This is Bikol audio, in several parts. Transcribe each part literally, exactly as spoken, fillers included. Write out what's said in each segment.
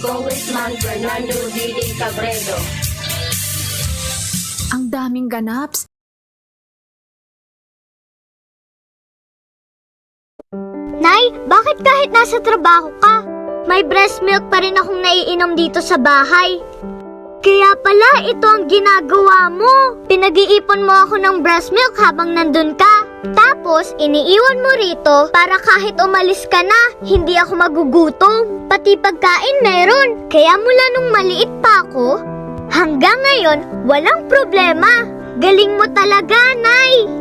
Congressman Fernando Diding Cabredo. Ang daming ganaps. Nay, bakit kahit nasa trabaho ka, may breast milk pa rin akong naiinom dito sa bahay? Kaya pala ito ang ginagawa mo. Pinag-iipon mo ako ng breast milk habang nandun ka. Tapos, iniiwan mo rito para kahit umalis ka na, hindi ako magugutom. Pati pagkain meron. Kaya mula nung maliit pa ako, hanggang ngayon, walang problema. Galing mo talaga, Nay!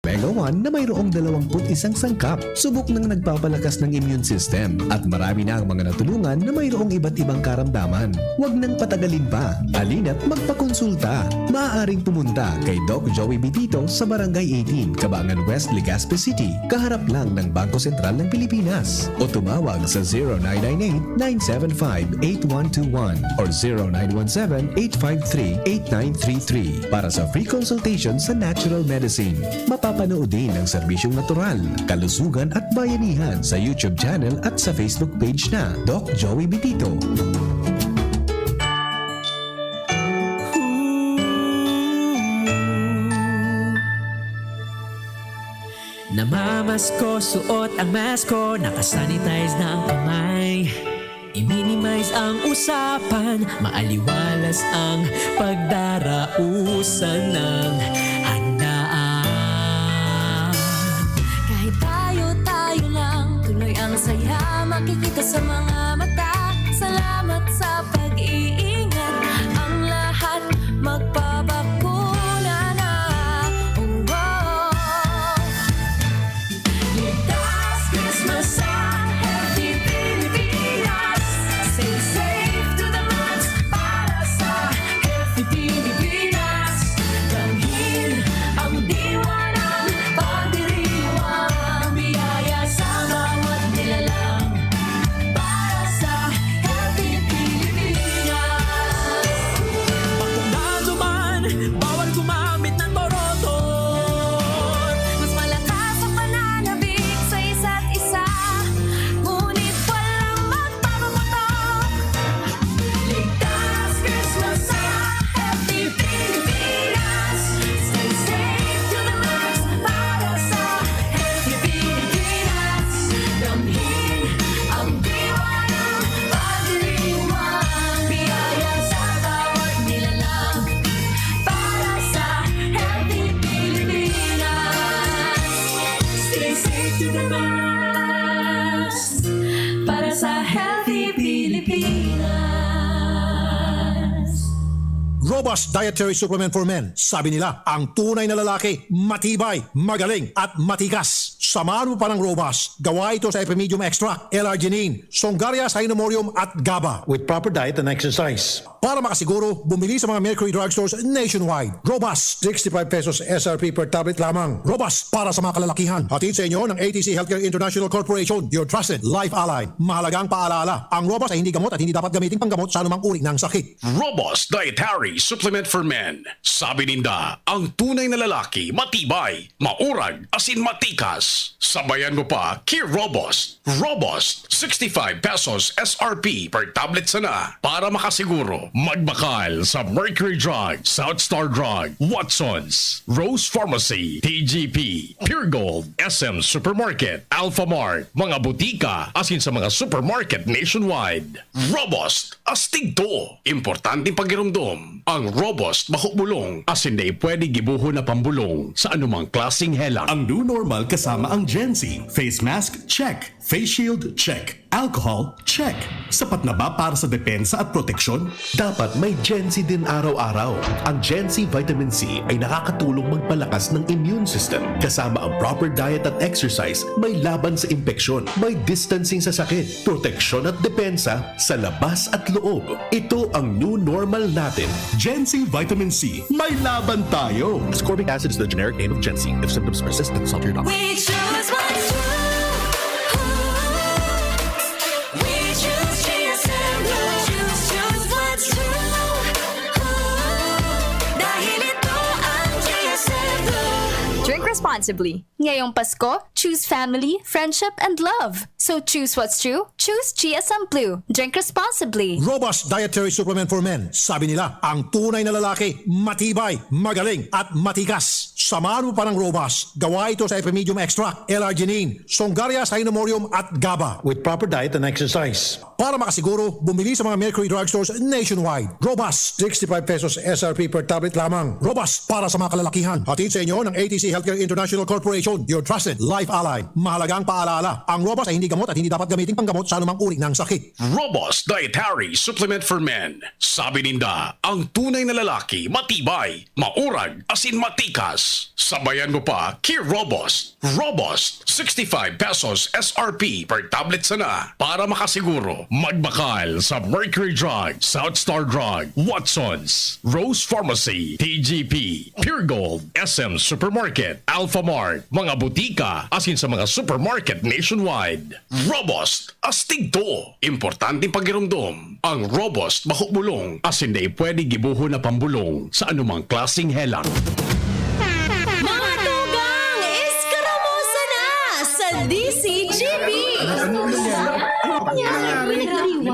Mega One na mayroong dalawampu't isang sangkap, subok ng nagpapalakas ng immune system, at marami na ang mga natulungan na mayroong iba't ibang karamdaman. Huwag nang patagalin pa. Halina't magpakonsulta. Maaaring pumunta kay Doc Joey Bitito sa Barangay eighteen, Cabangan West, Legazpi City, kaharap lang ng Bangko Sentral ng Pilipinas. O tumawag sa zero nine nine eight, nine seven five, eight one two one or zero nine one seven, eight five three, eight nine three three para sa free consultation sa natural medicine. Mapapanood din ang serbisyong natural, kalusugan at bayanihan sa YouTube channel at sa Facebook page na Doc Joey Bitito. Namamasko, suot ang mask ko, nakasanitize na ang kamay. I-minimize ang usapan, maaliwalas ang pagdarausan ng handaan. Kahit tayo-tayo lang, tuloy ang saya makikita sa mga mata. Salamat sa pag-iingat, ang lahat magpabakuna na. Oh, oh. Ligtas Christmas sa Healthy Pilipinas. Stay safe to the max para sa Healthy Pilipinas. Damhin ang diwa ng pagdiriwang biyaya sa bawat nilalang. Para sa Healthy Pilipinas. Bakuna duman, bawal gumamit ng boroton. Mas malakas ang pananabik sa isa't isa, ngunit walang magpapaputok. Ligtas Christmas sa Healthy Pilipinas. Stay safe to the max para sa Healthy Pilipinas. Damhin ang diwa ng pagdiriwang biyaya sa bawat nilalang. Para sa Healthy Pilipinas. Stay safe to the max. Para sa Healthy Pilipinas. Robust Dietary Supplement for Men. Sabi nila, ang tunay na lalaki, matibay, magaling, at matikas. Samahan mo pa ng Robust. Gawa ito sa Epimedium Extract, L-arginine, Songaria, Cynomorium, at GABA. With proper diet and exercise. Para makasiguro, bumili sa mga Mercury Drugstores nationwide. Robust, sixty-five pesos S R P per tablet lamang. Robust, para sa mga kalalakihan. Hatid sa inyo ng A T C Healthcare International Corporation, your trusted life ally. Mahalagang paalala, ang Robust ay hindi gamot at hindi dapat gamiting panggamot sa anumang uri ng sakit. Robust Dietary Supplement for Men. Sabi ninda, ang tunay na lalaki, matibay, maurag, asin matikas. Sabayan mo pa, ki Robust. Robust, sixty-five pesos S R P per tablet sana. Para makasiguro, magbakal sa Mercury Drug, South Star Drug, Watsons, Rose Pharmacy, T G P, Pure Gold, S M Supermarket, Alphamart, mga butika, asin sa mga supermarket nationwide. Robust, astig to. Importanteng pagiromdom. Ang Robust, bako bulong, asin dai pwede gibohon na pambulong sa anumang klaseng helang. Ang new normal kasama ang Gen Z. Face mask, check. Face shield, check. Alcohol, check. Sapat na ba para sa depensa at proteksyon? Dapat may Gen Z din araw-araw. Ang Gen Z Vitamin C ay nakakatulong magpalakas ng immune system. Kasama ang proper diet at exercise, may laban sa impeksyon, may distancing sa sakit, proteksyon at depensa sa labas at loob. Ito ang new normal natin. Gen Z Vitamin C, may laban tayo! Ascorbic acid is the generic name of Gen Z. If symptoms persist, consult your doctor. We choose what's true. We choose G S M Blue. Choose, choose what's true. Dahil ito responsibly. Ngayong Pasko, choose family, friendship, and love. So choose what's true. Choose G S M Blue. Drink responsibly. Robust dietary supplement for men. Sabi nila, ang tunay na lalaki, matibay, magaling, at matikas. Samahan mo pa ng Robust. Gawa ito sa Epimedium Extract, L-arginine, Songaria Cynomorium, at GABA. With proper diet and exercise. Para makasiguro, bumili sa mga Mercury Drugstores nationwide. Robust, sixty-five pesos S R P per tablet lamang. Robust para sa mga kalalakihan. Hatid sa inyo ng A T C Healthcare International Corporation, your trusted life ally. Mahalagang paalala, ang Robust ay hindi gamot at hindi dapat gamitin panggamot sa anumang uri ng sakit. Robust Dietary Supplement for Men. Sabi ninda, ang tunay na lalaki, matibay, maurag, asin matikas. Sabayan mo pa, ki Robust. Robust, sixty-five pesos S R P per tablet sana. Para makasiguro, magbakal sa Mercury Drug, South Star Drug, Watsons, Rose Pharmacy, T G P, Pure Gold, S M Supermarket, Alphamart, mga butika, asin sa mga supermarket nationwide. Robust, astig to. Importanteng pagiromdom, ang Robust bako bulong, asin dai pwede gibohon na pambulong sa anumang klaseng helang. Mga tugang, eskaramusa na sa D C G B!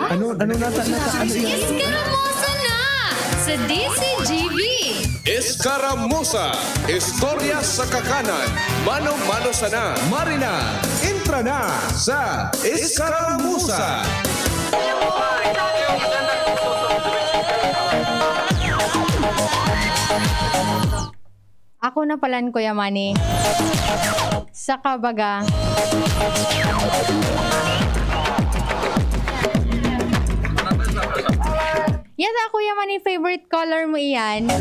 Ano, ano nata, nata, ano yan? Eskaramusa na sa D C G B! Eskaramusa, istorya sa kakanan, mano-mano sana. Marina, entra na sa Eskaramusa. Ako na palan, Kuya Manny. Saka baga. Yata, Kuya Manny, favorite color mo iyan.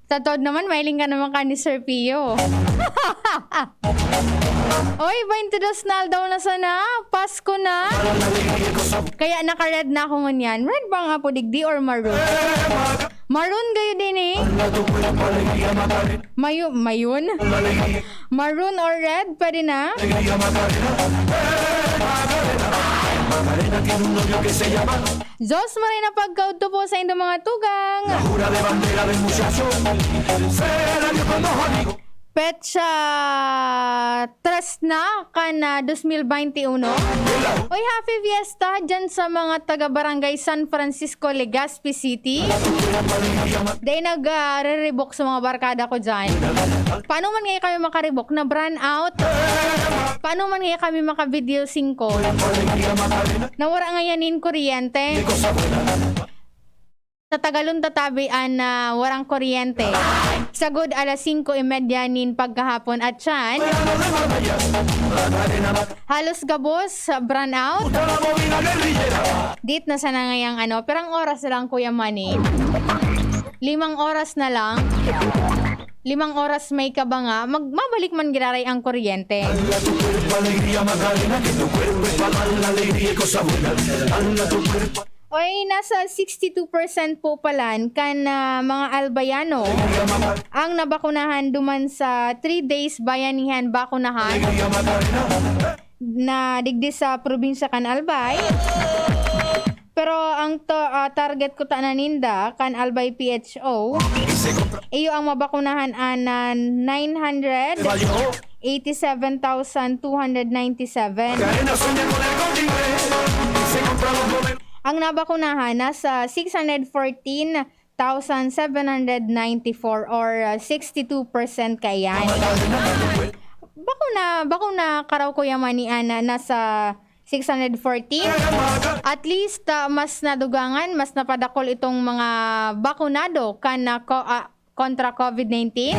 Sa totoo naman, mahiling ka naman kan ni Sir Pio. Oy, twenty-dos na aldaw na sana. Pasko na. Kaya naka-red na ako ngunyan. Red ba nga po digdi or maroon? Maroon kayo din eh. Mayu-, mayun? Maroon or red? Pwede na? Diyos, maray na pagkaudto po sa indo mga tugang. Petsa tres na kan, ah, dos mil baynte uno. Oy, Happy Fiesta dyan sa mga taga Barangay San Francisco, Legazpi City. Dahil nag, ah, re-rebook sa mga barkada ko dyan. Paano man ngayon kami makarebook na brownout? Paano man ngayon kami maka-video singko? Nawara ngayon in kuryente. Sa Tagalon tatabi an, ah, warang kuryente. Sagud alas singko y media nin pagkahapon at siyan, halos gabos, brownout. Dit na sana ngayang ano, pirang oras na lang, Kuya Manny? Limang oras na lang. Limang oras may kabanga, mag-, mabalik man giraray ang kuryente. Oy, nasa sixty-two percent po palan kan, ah, mga Albayano ang nabakunahan duman sa three days bayanihan bakunahan na digdi sa probinsya kan Albay. Pero ang to-, ah, target ko ta na ninda kan Albay P H O, iyo ang mabakunahan an, ah, nine hundred eighty-seven thousand two hundred ninety-seven. Ang nabakunahan nasa six hundred fourteen thousand seven hundred ninety-four or, ah, sixty-two percent kaiyan. Bako na, bako na karaw, Kuya Manny, ana, nasa six hundred fourteen. At least, ah, mas nadugangan, mas napadakol itong mga bakunado kan, ah, ko-, ah, kontra COVID nineteen.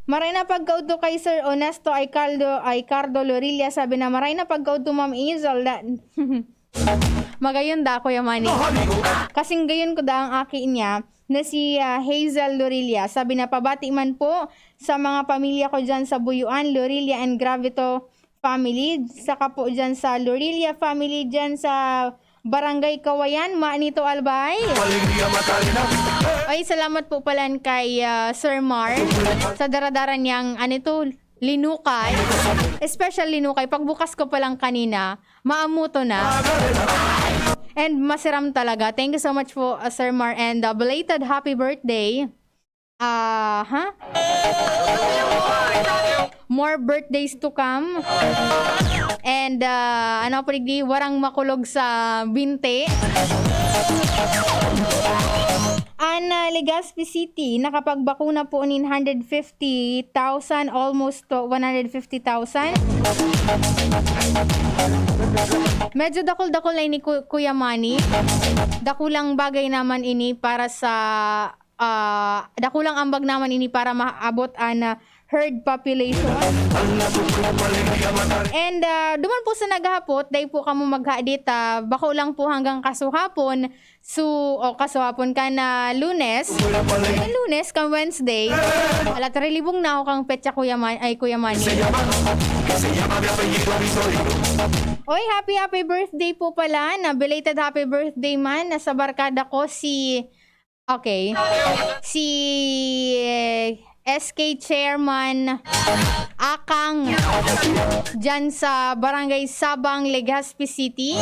Maray na pagkaudto kay Sir Onesto Aicardo, Aicardo Lorilla, sabi na, "Maray na pagkaudto, Ma'am Angel." Da-, magayon da, Kuya Manny. Kasing gayon ko da ang aki niya na si, ah, Hazel Lorilla. Sabi na, "Pabati man po sa mga pamilya ko dyan sa Buyuan, Lorilla and Gravito family, saka po dyan sa Lorilla family dyan sa Barangay Kawayan, Manito, Albay." Ay, salamat po palan kay, ah, Sir Mar sa daradara niyang, ano ito, linukay. Special linukay. Pagbukas ko pa lang kanina, maamuto na. And masiram talaga. Thank you so much po, uh, Sir Mar, and, uh, belated happy birthday. Aha. More birthdays to come. And, ah, ano pa digdi, warang makulog sa binte. An, ah, Legazpi City, nakapagbakuna po nin hundred fifty thousand, almost to one hundred fifty thousand. Medyo dakul-dakul na ini, Ku-, Kuya Manny. Dakulang bagay naman ini para sa ah, dakulang ambag naman ini para maabot an, ah, herd population. And, ah, duman po sa naghapot, dai po kamo maghadit, ah, bako lang po hanggang kasuhapon. So, o kasuhapon kan, ah, Lunes. Kan Lunes, kan Wednesday. Ala, tarilibong na ako kang petsa, Kuya Man-, ay, Kuya Manny. Oy, happy, happy birthday po pala. Na belated happy birthday man. Nasa barkada ko si Okay. Si S K Chairman Akang diyan sa Barangay Sabang, Legazpi City.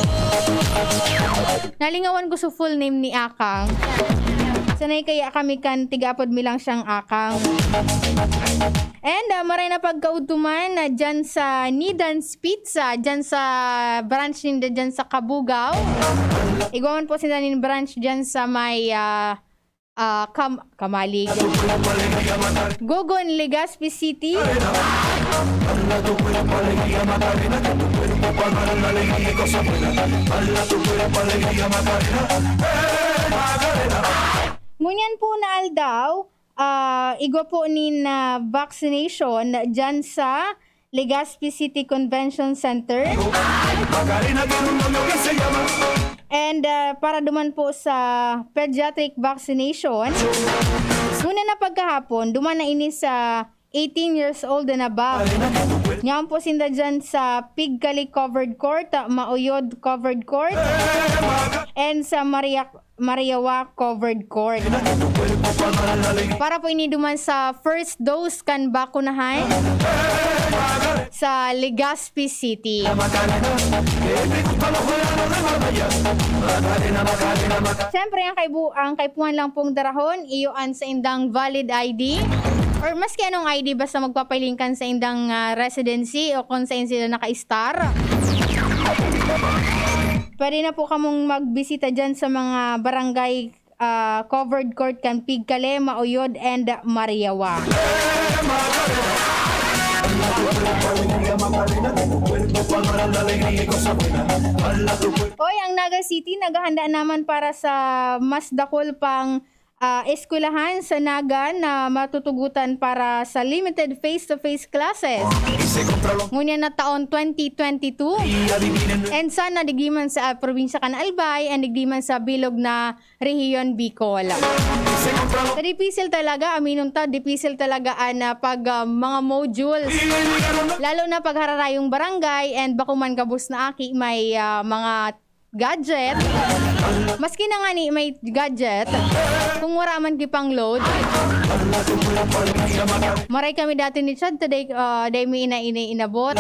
Nalingawan ko sa full name ni Akang. Sanay kaya kami kan tig-apod mi lang siyang Akang. And, ah, maray na pagkaudtuman na diyan sa Nidan's Pizza, diyan sa branch ninda diyan sa Cabugao. Igwa man po sinda nin branch diyan sa may, ah, ah, Kam-, Kamalig. Gogon, Legazpi City. Ngunyan po na aldaw, ah, igwa po nin, ah, vaccination diyan sa Legazpi City Convention Center. And, ah, para duman po sa pediatric vaccination, una na pagkahapon, duman na ini sa eighteen years old and above. Yaon po sinda dyan sa Pigcali Covered Court, Mauyod Covered Court, and sa Maria Mariawa Covered Court. Para po ini duman sa first dose kan bakunahan sa Legazpi City. Siyempre, ang kaibu-, ang kaipuhan lang pong darahon, iyo an saindang valid I D. Or maski anong I D, basta magpapahiling kan saindang, ah, residency o kung saan sila naka-star. Pwede na po kamong magbisita dyan sa mga barangay, ah, covered court kan Pigcali, Mauyod, and Mariawa. Oy, ang Naga City naghahanda naman para sa mas dakul pang ah, eskwelahan sa Naga na matutugutan para sa limited face-to-face classes. Ngunyan na taon twenty twenty-two. And sana digdi man sa, ah, probinsya kan Albay and digdi man sa bilog na rehiyon Bicol. Sa dipisil talaga, aminon ta, dipisil talaga an, ah, pag, ah, mga modules. Lalo na pag hararayong barangay and bako man gabos na aki may, ah, mga gadget. Maski na ngani may gadget, kung wara man ki pang-load. Maray kami dati ni Chad, today, ah, day mi ina-, ina-, inabot.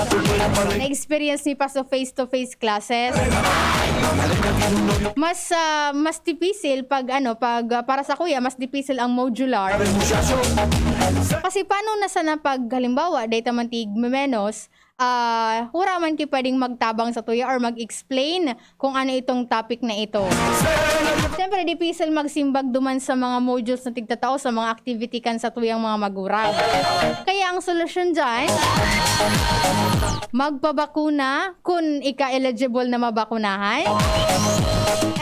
Na-experience mi pa sa face-to-face classes. Mas, ah, mas dipisil pag, ano, pag, ah, para sa kuya, mas dipisil ang modular. Kasi paano na sana pag, halimbawa, day ta man tig menos, ah, wara man ki pwedeng magtabang sa tuya or mag-explain kung ano itong topic na ito. Siyempre, dipisil magsimbag duman sa mga modules na tigtatao sa mga activity kan sa tuyang mga magurang. Kaya ang solusyon dyan, magpabakuna kun ika eligible na mabakunahan.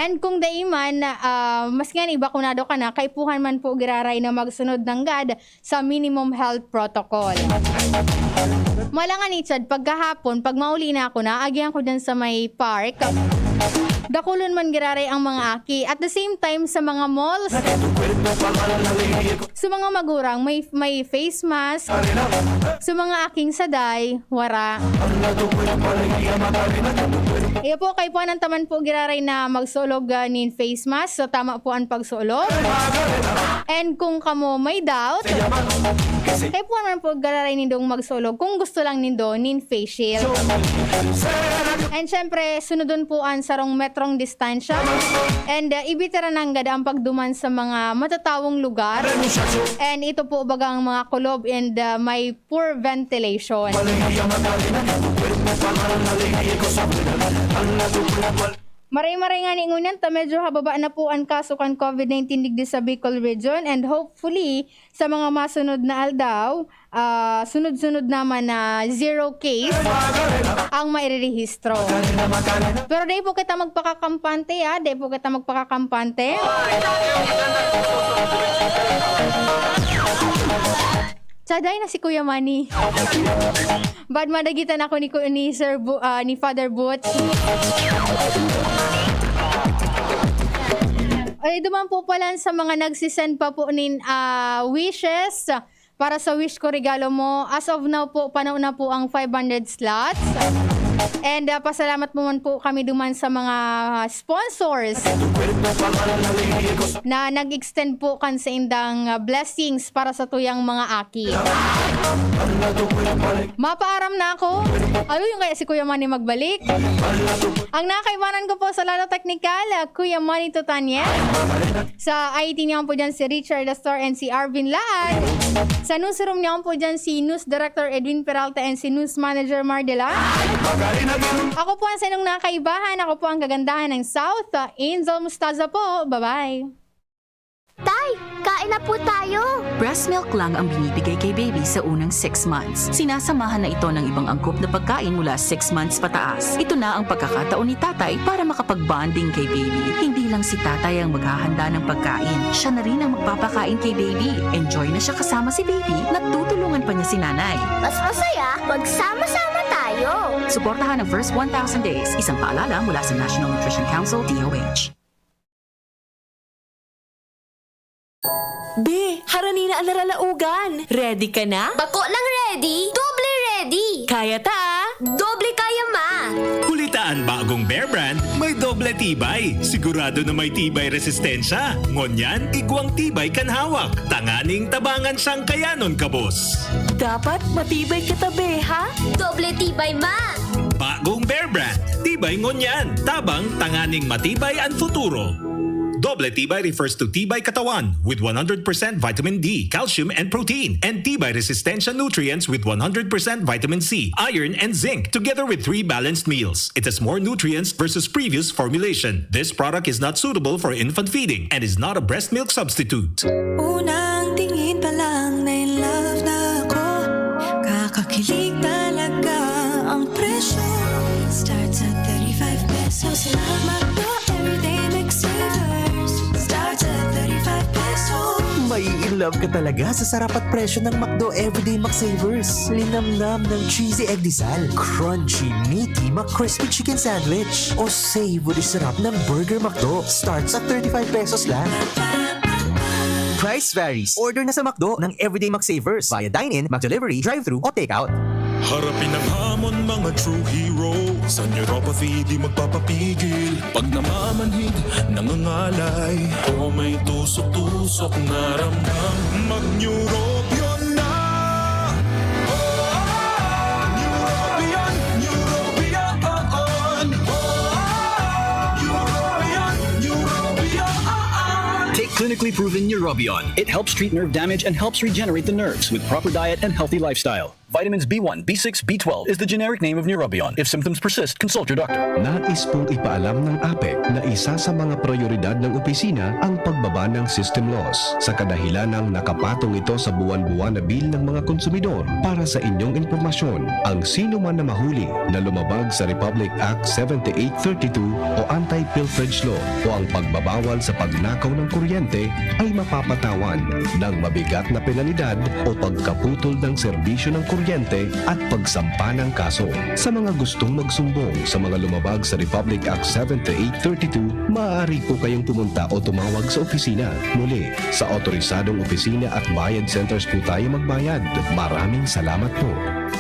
And kung dai man, ah, mas nga ni bakunado ka na, kaipuhan man po giraray na magsunod nanggad sa minimum health protocol. Malangan ni Chad, pagkahapon, pag mauli na ako, naagihan ko dyan sa may park. Dakulon man giraray ang mga aki. At the same time, sa mga malls, sa mga magurang, may, may face mask. Sa mga aking saday, wara. Iyo po, kaipuhan taman po giraray na magsulog, ah, nin face mask. So, tama po ang pagsulog. And kung kamo may doubt, Kaya po naman po gararay nindong magsulog kung gusto lang nindo nin face shield. And syempre, sunodon po ang sarong metrong distansya. And uh, ibitira nanggad ang pagduman sa mga matatawong lugar. And ito po bagang mga kulob and uh, may poor ventilation. Maray-maray nga ni ngunyan ta medyo hababa na po ang kaso kan COVID nineteen digdi sa Bicol Region, and hopefully sa mga masunod na aldaw, ah, sunod-sunod naman na zero case ang mairerehistro. Pero di po kita magpakakampante, ah, di po kita magpakakampante. Chaday na si Kuya Manny. Bad madagitan ako ni Ku-, ni Sir Bu-, ah, ni Father Butch. Ay, duman po pala sa mga nagsisend pa po nin, ah, wishes para sa Wish Ko Regalo Mo. As of now po, panaw na po ang five hundred slots. And, ah, pasalamat po man po kami duman sa mga sponsors na nag-extend po kan saindang, ah, blessings para sa tuyang mga aki. Mapaaram na ako. Ayo yung kaya si Kuya Manny magbalik. Ang nakaibanan ko po sa Lalo Teknikal, ah, Kuya Manny Tutanye. Sa I T niyo po dyan si Richard Astor and si Arvin Laad. Sa newsroom niyo po dyan si News Director Edwin Peralta and si News Manager Mardela. Ako po ang sinong nakaibahan. Ako po ang kagandahan ng South, ah, Angel Mustaza po. Bye-bye. Tay, kain na po tayo! Breast milk lang ang binibigay kay baby sa unang six months. Sinasamahan na ito ng ibang angkop na pagkain mula six months pataas. Ito na ang pagkakataon ni tatay para makapag-bonding kay baby. Hindi lang si tatay ang maghahanda ng pagkain. Siya na rin ang magpapakain kay baby. Enjoy na siya kasama si baby. Natutulungan pa niya si nanay. Mas masaya, magsama-sama tayo! Suportahan ang first one thousand days. Isang paalala mula sa National Nutrition Council, D O H. Be, harani na an naralaogan. Ready ka na? Bako lang ready, doble ready. Kaya ta, ah. Doble kaya, ma. Huli ta an bagong Bear Brand, may doble tibay. Sigurado na may tibay resistensya. Ngunyan, igwang tibay kan hawak. Tanganing tabangan siyang kayanon kabos. Dapat matibay ka ta, be, ha? Doble tibay, ma. Bagong Bear Brand. Tibay ngunyan. Tabang tanganing matibay an futuro. Doble tibay refers to tibay katawan with one hundred percent vitamin D, calcium, and protein, and tibay resistensya nutrients with one hundred percent vitamin C, iron, and zinc, together with three balanced meals. It has more nutrients versus previous formulation. This product is not suitable for infant feeding and is not a breast milk substitute. Unang tingin pa lang na in love na ako. Kakakilig talaga ang presyo. Starts at thirty-five pesos lang. McDo Everyday Mix Savers. Starts at thirty-five pesos. Mai-in love ka talaga sa sarap at presyo ng McDo Everyday McSavers. Linamnam ng cheesy egg disal, crunchy, meaty, crispy chicken sandwich, o savory sarap ng Burger McDo. Starts at thirty-five pesos lang. Price varies. Order na sa McDo ng Everyday McSavers via dine-in, McDelivery, drive-thru, o take-out. Harapin ang hamon, mga true hero. Sa neuropathy, di magpapapigil. Pag namamanhid, nangangalay, o may tusok-tusok na ramdam, mag-Neurobion na! Neurobion, Neurobion, oo! Neurobion, Neurobion, oo! Take clinically proven Neurobion. It helps treat nerve damage and helps regenerate the nerves with proper diet and healthy lifestyle. Vitamins B one, B six, B twelve is the generic name of Neurobion. If symptoms persist, consult your doctor. Nais pong ipaalam ng APEC na isa sa mga prioridad ng opisina ang pagbaba ng system loss. Sa kadahilanang nakapatong ito sa buwan-buwan na bill ng mga konsumidor. Para sa inyong impormasyon, ang sino man na mahuli na lumabag sa Republic Act seventy-eight thirty-two o Anti-Pilferage Law o ang pagbabawal sa pagnakaw ng kuryente ay mapapatawan ng mabigat na penalidad o pagkaputol ng serbisyo ng pasyente at pagsampa ng kaso. Sa mga gustong magsumbong sa mga lumabag sa Republic Act seven three eight thirty-two, maaari po kayong pumunta o tumawag sa opisina. Muli, sa otorisadong opisina at bayad centers po tayo magbayad. Maraming salamat po.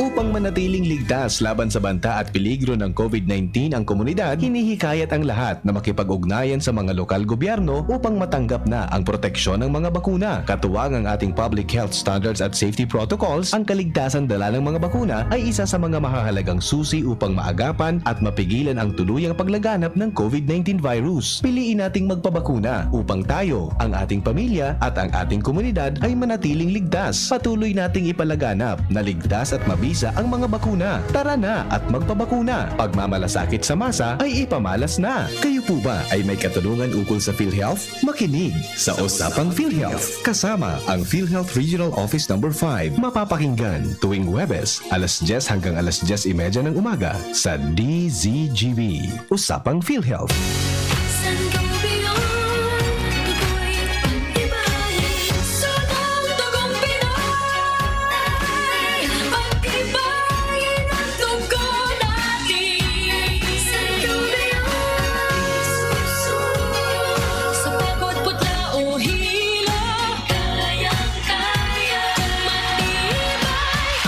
Upang manatiling ligtas laban sa banta at peligro ng COVID nineteen ang komunidad, hinihikayat ang lahat na makipag-ugnayan sa mga lokal gobyerno upang matanggap na ang proteksyon ng mga bakuna. Katuwang ang ating public health standards at safety protocols, ang kaligtasan dala ng mga bakuna ay isa sa mga mahahalagang susi upang maagapan at mapigilan ang tuluyang paglaganap ng COVID nineteen virus. Piliin nating magpabakuna upang tayo, ang ating pamilya, at ang ating komunidad ay manatiling ligtas. Patuloy nating ipalaganap na ligtas at mabisa ang mga bakuna. Tara na at magpabakuna. Pagmamalasakit sa masa ay ipamalas na. Kayo po ba ay may katanungan ukol sa PhilHealth? Makinig sa Usapang PhilHealth kasama ang PhilHealth Regional Office Number five. Mapapakinggan tuwing Huwebes, alas diyes hanggang alas diyes y media ng umaga sa D Z G B. Usapang PhilHealth. Sangobion, dugo'y pag-ibahin. Sunang dugong Pinoy, pag-ibahin ang dugo natin. Sangobion, sa pagod, putla o hilo, kayang-kaya, matibay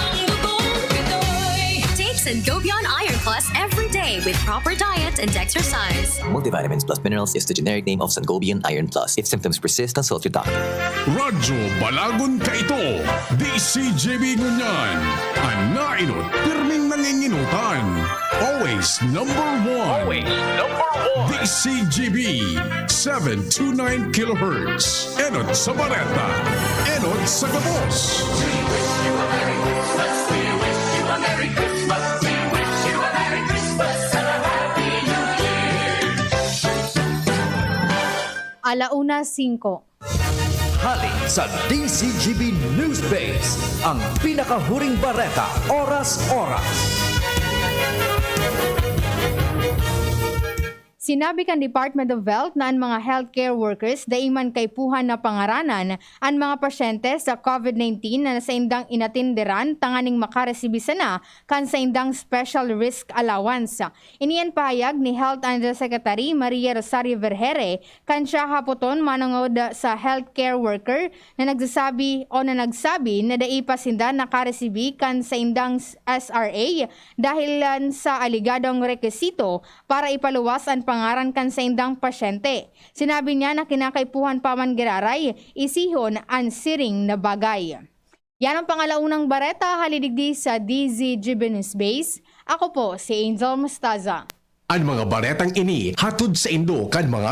ang dugong Pinoy. Take Sangobion Iron Plus every day with proper diet and exercise. Multivitamins plus minerals is the generic name of Sangobion Iron Plus. If symptoms persist, consult your doctor. Radyo Balagon kaito, D C G B ngunyan. An nainot, pirming nanginginutan. Always number one. Always number one. D C G B, seven two nine kilohertz. Enot sa bareta, enot sa gabos. Alauna singko. Hali sa D C G B News Base, ang pinakahuring bareta, oras-oras. Sinabi kan Department of Health na an mga healthcare workers dai man kaipuhan na pangaranan an mga pasyente sa COVID nineteen na saindang inatenderan tanganing makaresibi sana kan saindang special risk allowance. Ini an pahayag ni Health Undersecretary Maria Rosario Vergeire kan siya hapoton manongod sa healthcare worker na nagsasabi o na nagsabi na dai pa sinda nakaresibi kan saindang S R A dahilan sa aligadong rekisito para ipaluwas an pangaran kan saindang pasyente. Sinabi niya na kinakaipuhan pa man giraray isihon an siring na bagay. Yan ang pangalaunang bareta hali digdi sa D Z G B News Base. Ako po si Angel Mostaza. An mga baretang ini hatod saindo kan mga